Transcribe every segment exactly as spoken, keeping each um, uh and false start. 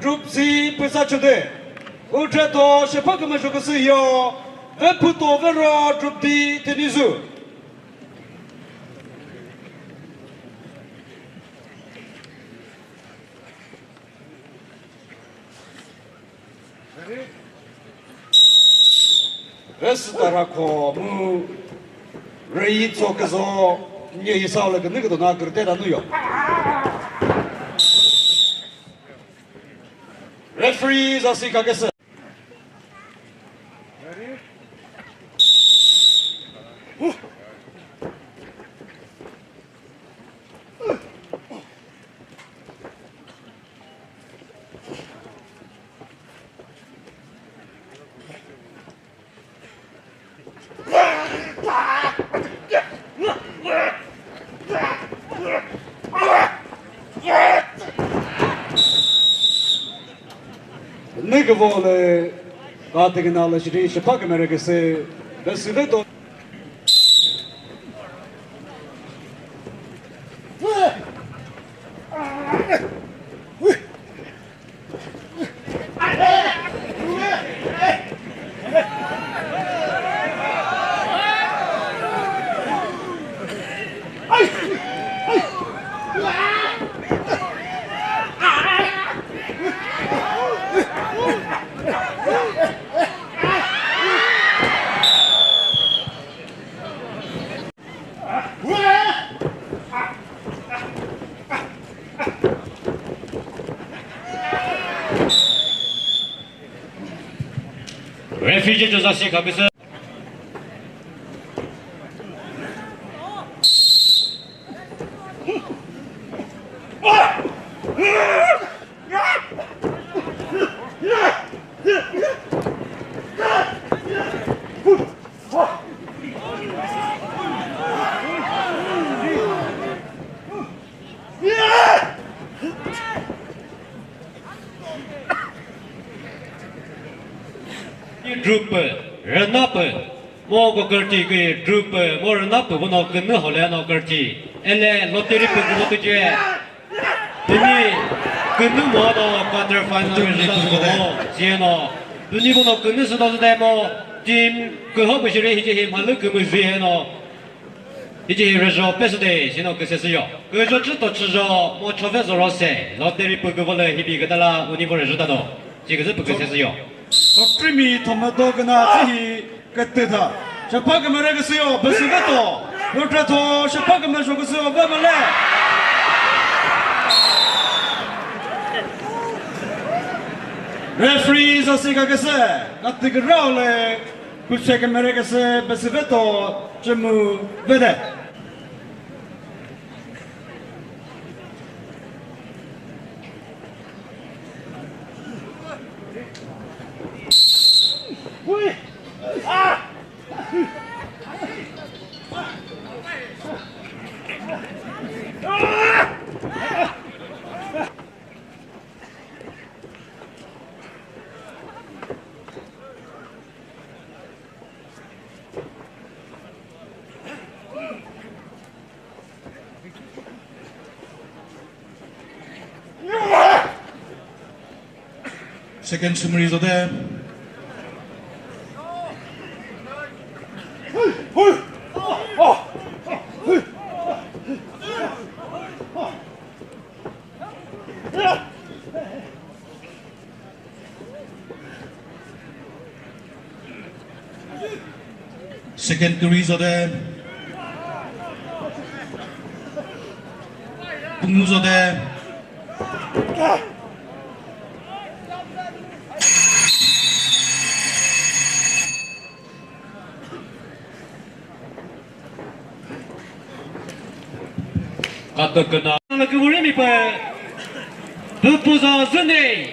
Group C püsa chode. Utreto shepha kümüzho küsü yo. Ve phuto ve ro Group D tenizu. Resütara kho mu reyi tso küzho nye yisa le künü küdo na kürte da nuyo. Referee zasi kakese. Nüke vole, ka tekina le shiri shepha kümüre küsü, ve süve do. Referee judge zasi kakese. Group rüna pü mo ko kürti ki group mo rüna pü bono künü hole no kürti ele lottery pü ko tu che. Tini künü mo no quarter final rüna pü ko mo sieno. Tini bono künü sü do de mo team küho pü shiri hichi hi mhalü kümüzü he no. Hichi hi result pesü de sino küsesü yo. Küjo chü to chüjo mo chove zoro se lottery pü küvo le hibi kütala uni vo result do. Chi küzü pü küsesü yo. Otrimi tomato küna chi hi kütü tha. Shepha kümüre küsü yo, besi veto. Lottery to shepha kümüre sho küsü yo, ve male. Referee zasi kakese, katü kürao le. Küse kümüre küse besi veto chümu vede. Second sümüri zode. Second kürü zode. Pungu zode. Katakana. Lakivurimi pe. Pupuza zene.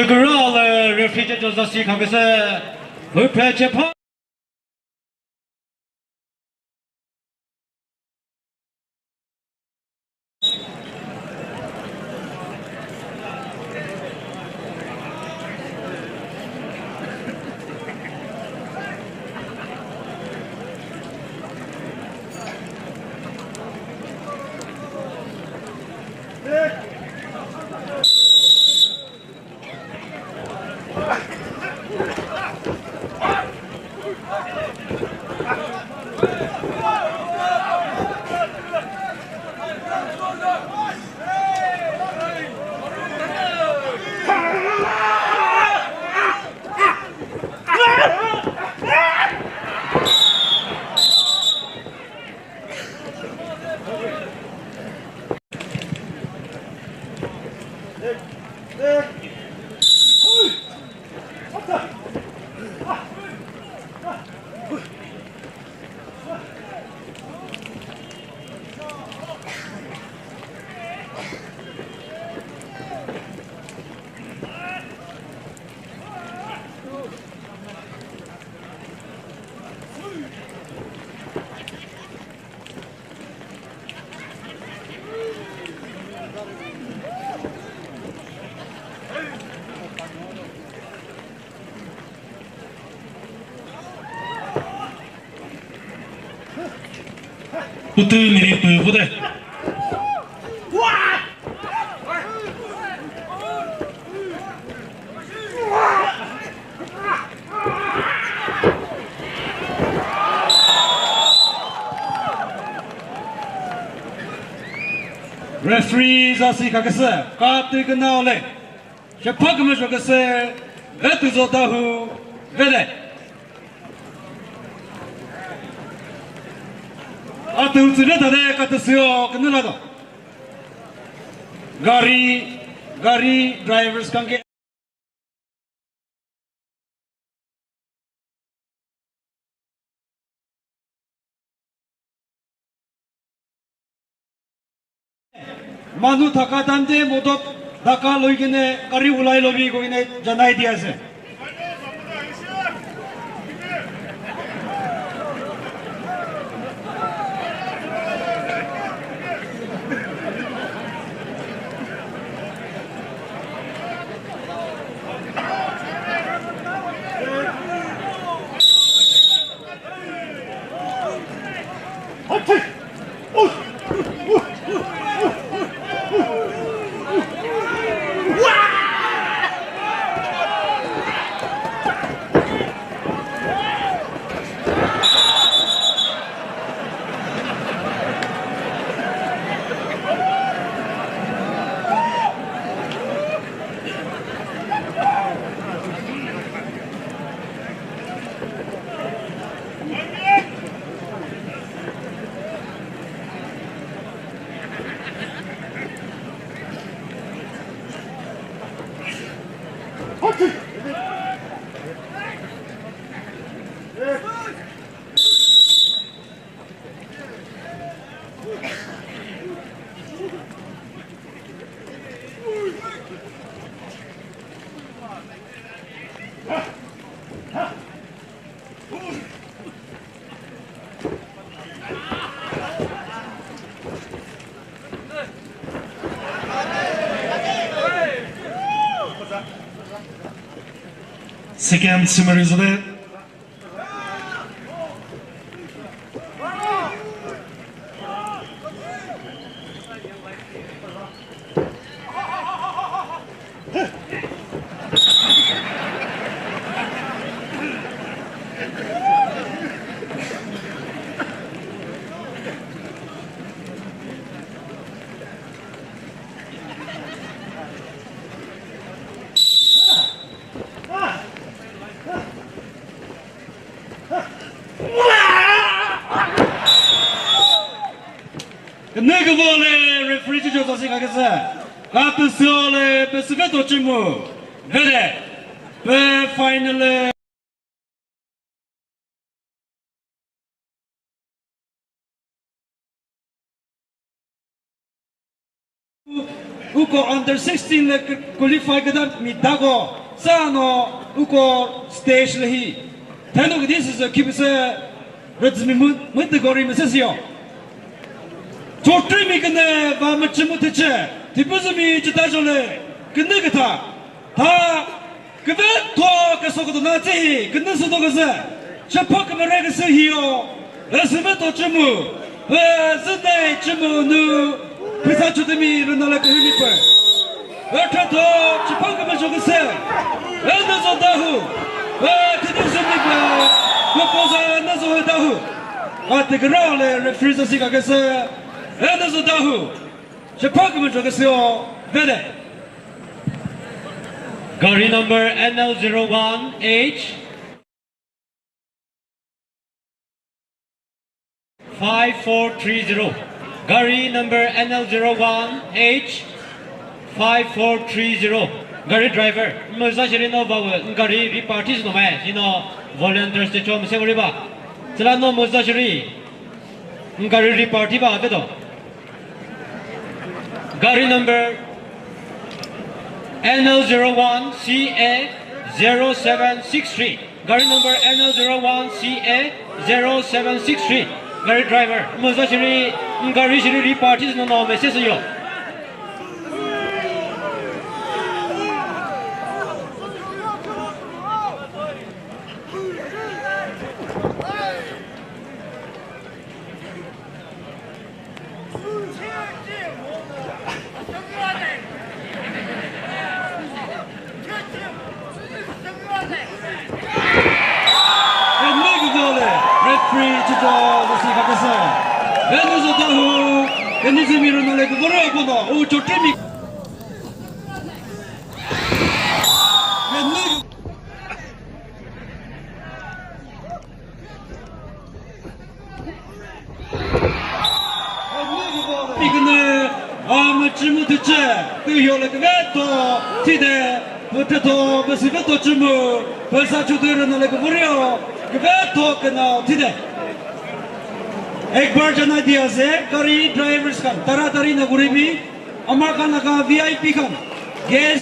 Küralü referee Joseph Sikaküsü, hüpre chepha. Pütü miri pü vüde. Referee zasi kaküsü, katü künao le. Shepha kümüzho küsü, Vetuzo Dawhuo, vede. Atü utsü vede, katü sio, künü lado. Gari, gari drivers kanke. Manu thaka tante modot dhaka loi kene gari ulai lobi ko kene janai diya ase. Second summary is there. Künü küvo le referee chicho sasi kakesa. Katüsüo le pesive tochimu. Vede. Pe final le. Uko under sixteen lü k-, qualify küta mi dako, sa no uko stage lü hi. Theno küdi süsü khipüsü rüzümi mü, mü tüko ri müsü siyo. Chotri mi künü va müchü mu thüchü, thipüzü mi chita jole, künü kütha. Tha küvetho küsokütü na tsühi, künü süto küsü, chüpho kümüre küsü hiyo, esüme to chümu, ezüne chümu nu, pisa chutümi rüna la kühümi pü. Öthatho chüpho kümüzho küsü, enüzo dahu, e thütü sümi pü, küpoza enüzo dahu. Ati kürao le referee sa sika küsü, enüzo dahu. Chüpho kümüzho küsü o, vede. Gari number N L zero one H five four three zero. Gari number N L zero one H five four three zero. Gari driver, müza shiri no bawe, gari ri party no mai, you know, volunteers te chom se ba. Tsüla no müza shiri, gari ri party ba, vedo. Gari number N L zero one C A zero seven six three. Gari number N L zero one C A zero seven six three. Gari driver, müza shiri, gari shiri ri party no no message yo. Referee chito lesi kakasa. Enu zotahu, enu zemi runa le kubore akono, u chotemi. Ikünü, a, müchü mütüchü, tüyo le küvetho, thide, mütütho, müsüvetho chümü, pesa chudürü nale küvürüyo, küvetho künao, thide. Ek bar jana diya se, gari drivers khan, taratari na guribi, Amarkhan laga V I P khan, guest